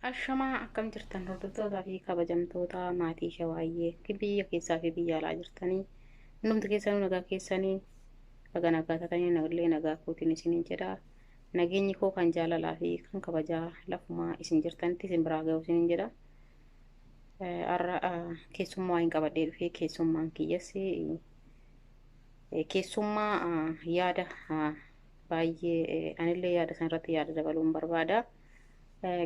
Ashamaa, akkam jirtan hordoftootaa fi kabajamtoota maatii Shawaayyee biyya keessaa fi biyya alaa jirtanii? Hundumti keessanuu nagaa keessanii baga nagaa taatanii, nagallee nagaa kootiin isiniin jedha. Nageenyi koo kan jaalalaa fi kan kabajaa lafumaa isin jirtanitti isin biraa ga'u isiniin jedha. Har'a keessummaa hin qabadhee dhufee, keessummaan kiyyas keessummaa yaada baay'ee anillee yaada sanarratti yaada dabaluun barbaada.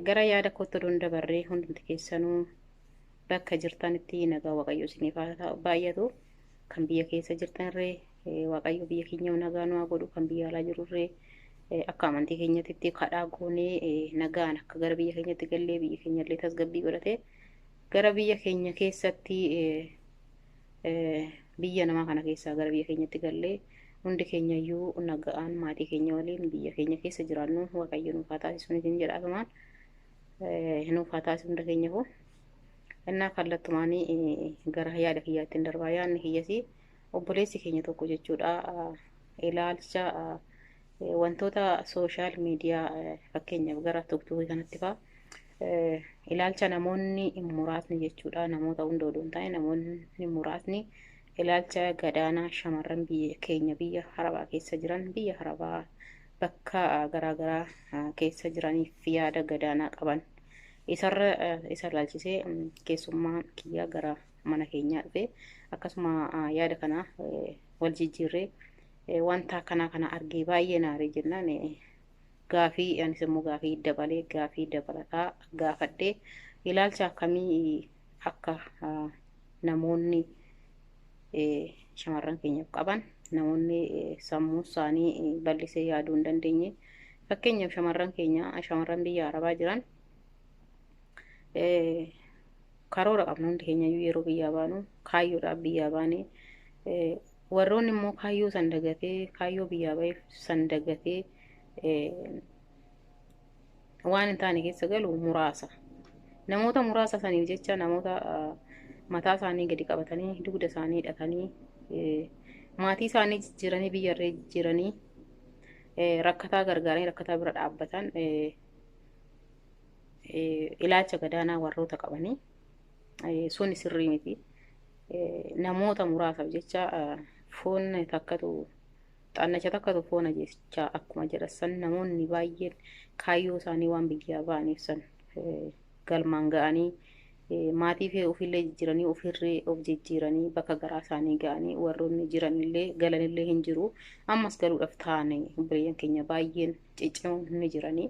Gara yaada kootti oduun dabarree, hundumti keessanuu bakka jirtanitti nagaa Waaqayyo isiniif haa baay'atu. Kan biyya keessa jirtanirree Waaqayyo biyya keenya nagaa nu haa godhu. Kan biyya alaa jirurree akka amantii keenyatti kadhaa goonee nagaan akka gara biyya keenyatti gallee, biyya keenyallee tasgabbii godhatee gara biyya keenya keessatti, biyya namaa kana keessaa gara biyya keenyatti gallee, hundi keenya iyyuu nagaan maatii keenya waliin biyya keenya keessa jiraannu Waaqayyo nuuf haa taasisu isin jedha. Asumaan nuuf haa taasisu hunda keenyafu. Innaa kallattumaanii gara yaada kiyyaatti hin darbaa. Yaadni kiyyasii, obboleessi keenya tokko jechuudha, ilaalcha wantoota social media, fakkeenyaaf gara TikTokii kanatti fa'aa, ilaalcha namoonni muraasni jechuudha, namoota hunda odoo hin taane namoonni muraasni ilaalcha gadaanaa shamarran biyya keenya biyya Arabaa keessa jiran, biyya Arabaa bakka garaagaraa keessa jiraniif yaada gadaanaa qaban isarra isa ilaalchisee keessummaan kiyya gara mana keenyaa dhufe. Akkasuma yaada kana wal jijjiirree, wanta akkanaa kana argee baay'ee naaree jennaan, gaafii anis immoo gaafii dabalee, gaafii dabalataa gaafadhee, ilaalcha akkamii akka namoonni shamarran keenyaaf qaban, namoonni sammuu isaanii bal'isee yaaduu hin dandeenye, fakkeenyaaf shamarran keenya, shamarran biyya Arabaa jiran, karoora qabna. Hundi keenya iyyuu yeroo biyyaa baanu kaayyoodhaaf biyyaa baane. Warroonni immoo kaayyoo san dagatee, kaayyoo biyyaa baheef san dagatee waan hin taane keessa galu muraasa. Namoota muraasa saniif jecha namoota mataa isaanii gadi qabatanii, dugda isaanii hidhatanii, maatii isaanii jijjiiranii, biyyarree jijjiiranii, rakkataa gargaaranii, rakkataa bira dhaabbatan, ilaalcha gadaanaa warroota qabanii suni sirrii miti. Namoota muraasaaf jecha foon takkatu, xannacha takkatu foon jecha akkuma jedhan, namoonni baay'een kaayyoo isaanii waan biyyaa ba'aniif san galmaan ga'anii, maatii fi ofiillee jijjiiranii, ofirree of jijjiiranii, bakka garaa isaanii ga'anii warroonni jiranillee galanillee hin jiru. Ammas galuudhaaf ta'an obboleeyyan keenya baay'een ciccimoon ni jiranii.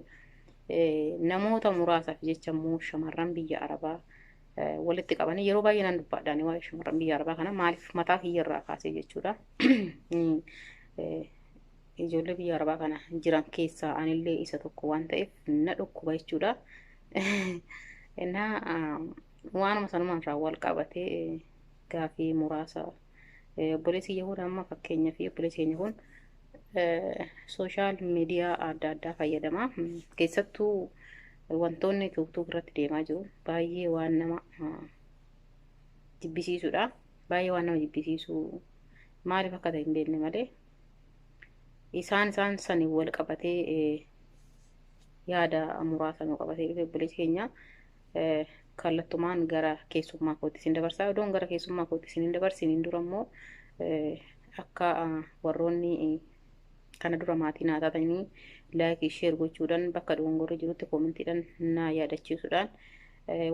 Namoota muraasaaf jecha immoo shamarran biyya Arabaa walitti qabanii, yeroo baay'ee nan dubbadhaan waa'ee shamarran biyya Arabaa kana, maaliif mataa kiyyarraa kaasee jechuudha. Ijoollee biyya Arabaa kana jiran keessaa anillee isa tokko waan ta'eef na dhukkuba jechuudha. Innaa waanuma sanumaan irraa wal qabatee gaafii muraasa obboleessi kiyya kun, amma fakkeenyaa fi obboleessi keenya kun social media adda addaa fayyadama. Keessattuu wantoonni TikTok irratti deemaa jiru baay'ee waan nama jibbisiisudha. Baay'ee waan nama jibbisiisu, maaliif akka ta'e hin beekne malee, isaan sanii wal qabatee yaada muraasa nu qabatee dhufe obboleessi keenya. Kallattumaan gara keessummaa kootti isin dabarsaa. Odoon gara keessummaa kootti isin hin dabarsiniin dura immoo, akka warroonni kana dura maatii naa taatanii like, share gochuudhaan, bakka dogongorri jirutti commentiidhaan naa yaadachiisuudhaan,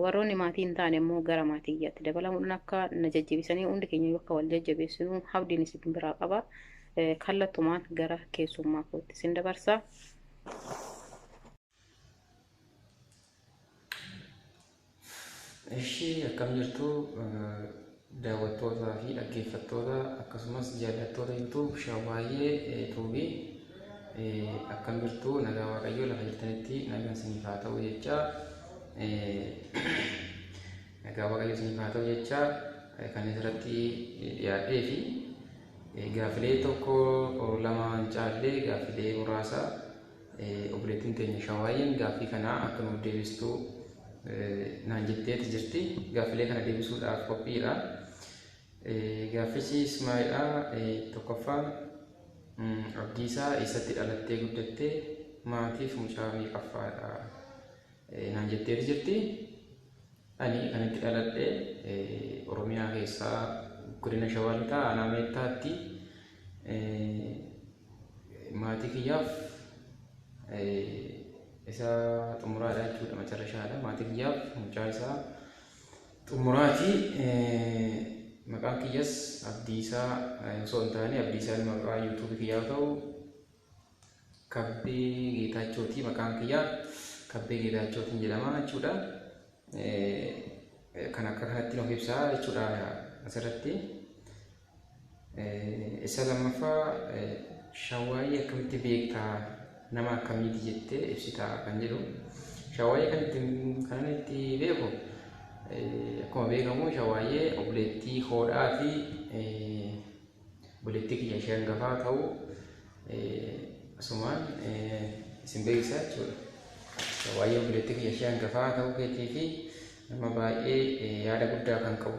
warroonni maatii hin taane immoo gara maatii kiyyaatti dabalamuudhaan akka na jajjabeessanii, hundi keenya akka wal jajjabeessinu abdiin isin biraa qaba. Kallattumaan gara keessummaa kootti isin dabarsa. Ishii, akkam jirtu daawwattootaa fi dhaggeeffattoota, akkasumas jaallattoota YouTube Shawaayyee Tuubii? Akkam jirtu? Nagaa Waaqayyoo lafa jirtanitti nagaan isiniif haa ta'u jecha, nagaa Waaqayyoo isiniif haa ta'u jecha, kan asirratti dhiyaadhee fi gaafilee tokko lama hin caallee, gaafilee muraasa obboleettiin teenya Shawaayyeen gaaffii kana akka nuuf deebistuu naan jetteeti jirti. Gaaffilee kana deebisuudhaaf qophiidha. Gaaffichi maalidha? Tokkoffaa, Abdiisaa eessatti dhalattee guddattee? Maatiif mucaa meeqaffaadha? Naan Naan jetteeti jirti. Ani kan itti dhaladhe Oromiyaa keessaa godina Shawaa Lixaa aanaa Meettaatti maatii kiyyaaf isa xumuraadha jechuudha macarrashaadha. Maatii kiyyaaf mucaa isaa xumuraati. Maqaan kiyyas Abdiisaa osoo hin taane Abdiisaan maqaa yuutuubii kiyyaa yoo ta'u Kabbee Geetaachooti maqaan kiyyaa Kabbee Geetaachootiin jedhama jechuudha. Kan akka kanatti nuuf ibsaa jechuudha asirratti. Isa lammaffaa Shawwaayee akkamitti beektaa nama akkamiiti jettee ibsitaa kan jedhu. Shawwaayee kan kanan itti beeku akkuma beekamu Shawwaayee obboleettii hoodhaa fi obboleettii kiyya ishee hangafaa ta'uu asumaan isin beeksisa jechuudha. Shawwaayee obboleettii kiyya ishee hangafaa ta'uu keetii fi nama baay'ee yaada guddaa kan qabu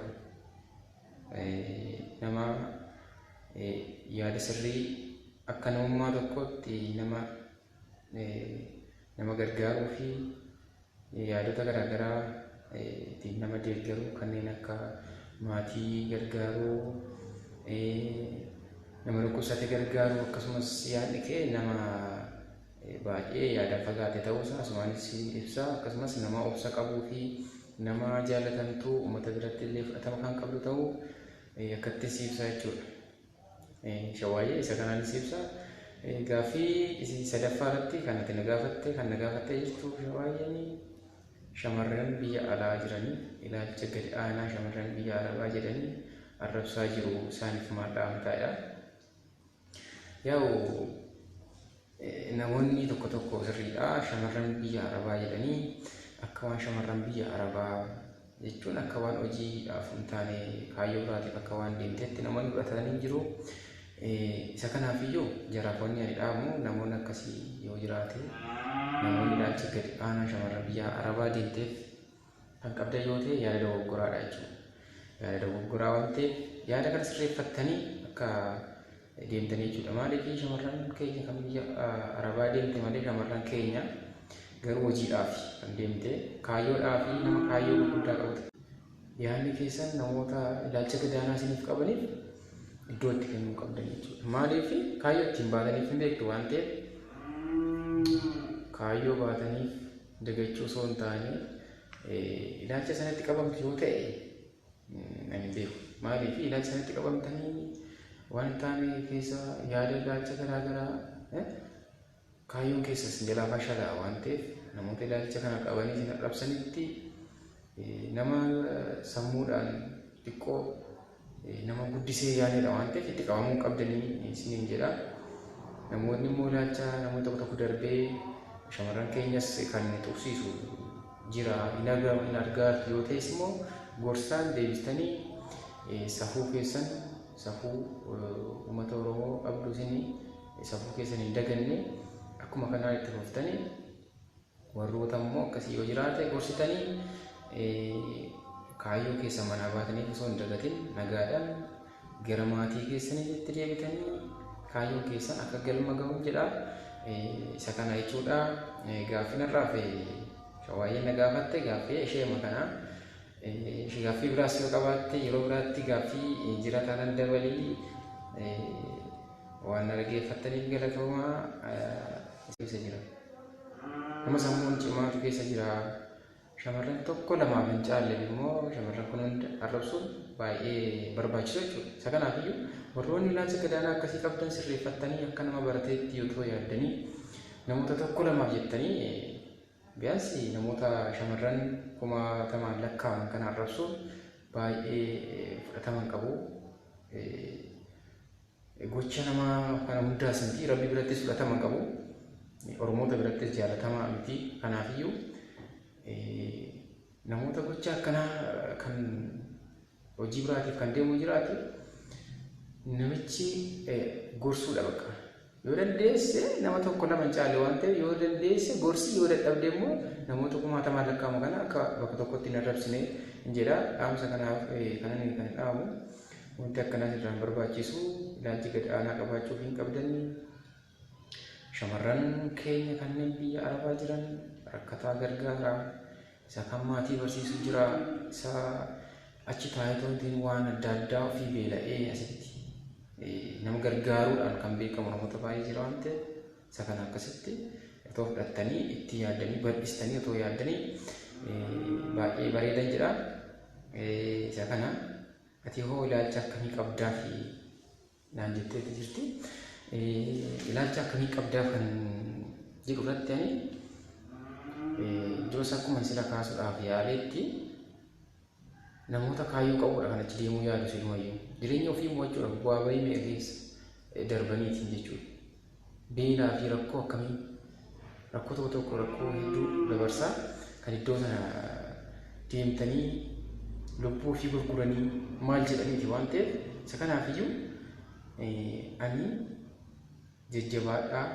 nama yaada sirrii akka namummaa tokkootti nama nama gargaaruu fi yaadota garaagaraa ittiin nama deeggaruu kanneen akka maatii gargaaruu nama dhukkubsate gargaaruu akkasumas yaadni kee nama baay'ee yaadaan fagaate ta'uusaa asumaanis ibsa akkasumas nama obsa qabuu fi nama jaalatamtuu uummata biratti illee fudhatama kan qabdu ta'uu akkatti si ibsa jechuudha. Shawwaayee isa kanaanis ibsa. Gaaffii sadaffaa irratti kan ati na gaafatte kan na gaafattee jirtu Shawwaayeen shamarran biyya alaa jiranii ilaalcha gadi aanaa shamarran biyya arabaa jedhanii arrabsaa jiru isaaniif maal dhaamtaadha. Yaa'u namoonni tokko tokko sirriidha shamarran biyya arabaa jedhanii akka waan shamarran biyya arabaa jechuun akka waan hojiidhaaf hin taane kaayyoo biraatiif akka waan deemteetti namoonni fudhatanii jiru. Isa kanaafiyyuu jaraaf wanni ani dhaamu namoonni akkasii yoo jiraate namoonni ilaalcha gadi aanaa shamarran biyya arabaa deemteef kan qabdan yoo ta'e yaada dogoggoraadha jechuudha. Yaada dogoggoraa waan ta'eef yaada kana sirreeffattanii akka deemtanii jechuudha. Maaliif shamarran keenya kan biyya arabaa deemte malee shamarran keenya garuu hojiidhaaf kan deemte kaayyoodhaaf nama kaayyoo gurguddaa qabatu. Yaadni keessan namoota ilaalcha gadaanaa isiniif qabaniif iddoo itti kennuu qabdan jechuudha. Maaliif kaayyoo ittiin baataniif hin beektu waan ta'eef kaayyoo baataniif dagachuu osoo hin taane ilaalcha sanatti qabamtu yoo ta'e ani hin beeku. Maaliif ilaalcha sanatti qabamtanii waan hin taane keessa yaada ilaalcha garaagaraa kaayyoon keessas jalaa fashalaa waan ta'eef namoota ilaalcha kana qabanii isin arrabsanitti nama sammuudhaan xiqqoo nama guddisee yaadedha waan ta'eef itti qabamuu qabdanii isiniin jedha. Namoonni immoo ilaalcha namoota tokko tokko darbee shamarran keenyas kan tuqsiisu jira hin argaatu yoo ta'es immoo gorsaan deebistanii safuu keessan safuu uummata Oromoo qabdu isinii safuu keessan hin daganne akkuma kanaan itti fuftanii warroota immoo akkasii yoo jiraate gorsitanii kaayyoo keessa manaa baatanii osoo hin dagatin nagaadhaan gara maatii keessanitti deebitanii kaayyoon keessan akka galma gahu jedha. Isa kana jechuudha. Gaaffii narraa fi Shawwaayeen na gaafatte gaaffii isheema kana. Gaaffii biraas yoo qabaatte yeroo biraatti gaaffii jira taanaan dabalii waan na dhaggeeffattaniif galatoomaa keessa jira. Nama sammuun cimaatu keessa jira. Shamarran tokko lamaaf hin caalle immoo shamarran kun hunda arrabsuun baay'ee barbaachisu jechuudha. Isa kanaafiyyuu warroonni ilaalcha gadaanaa akkasii qabdan sirreeffattanii akka nama barateetti yoo ta'u yaaddanii namoota tokko lamaaf jettanii biyaansi namoota shamarran kumaatamaan lakkaa'aman kana arrabsuun baay'ee fudhatama hin qabu. Gocha nama kana hundaas miti rabbi birattis fudhatama hin qabu. Oromoota birattis jaalatamaa miti. Kanaafiyyuu namoota gocha akkanaa kan hojii biraatiif kan deemu jiraate namichi gorsuudha bakka. Yoo dandeesse nama tokko lama hin caalle waan ta'eef yoo dandeesse gorsi yoo dadhabde immoo namoota kumaatamaan lakkaa'amu kana akka bakka tokkotti hin arrabsine hin jedha. Dhaamsa kanaaf kanan kan dhaamu wanti akkanaas irraan barbaachisu ilaalchi gad aanaa qabaachuuf hin qabdanii. Shamarran keenya kanneen biyya arabaa jiran rakkataa gargaaraa Isa kan maatii barsiisu jira. Isa achi taa'ee waan adda addaa ofii beela'ee asitti nama gargaaruudhaan kan beekamu namoota baay'ee jira waan ta'eef isa kana akkasitti otoo fudhattanii itti yaaddanii bal'istanii otoo yaaddanii baay'ee bareedan jedha. Isa kana ati hoo ilaalcha akkamii qabdaa fi naan jetteetu jirti. Ilaalcha akkamii qabdaa kan jedhu irratti ani iddoo akkuma sila kaasuudhaaf yaaleetti namoota kaayyoo qabuudha kan achi deemuu yaadu silumayyuu. Jireenya ofii mo'achuudhaaf bu'aa bahii meeqa keessa darbaniitiin jechuudha. Beelaa fi rakkoo akkamii rakkoo tokko tokko rakkoo hedduu dabarsaa kan iddoo sana deemtanii lubbuu ofii gurguranii maal jedhaniiti waan ta'eef isa kanaafiyyuu ani jajjabaadhaa.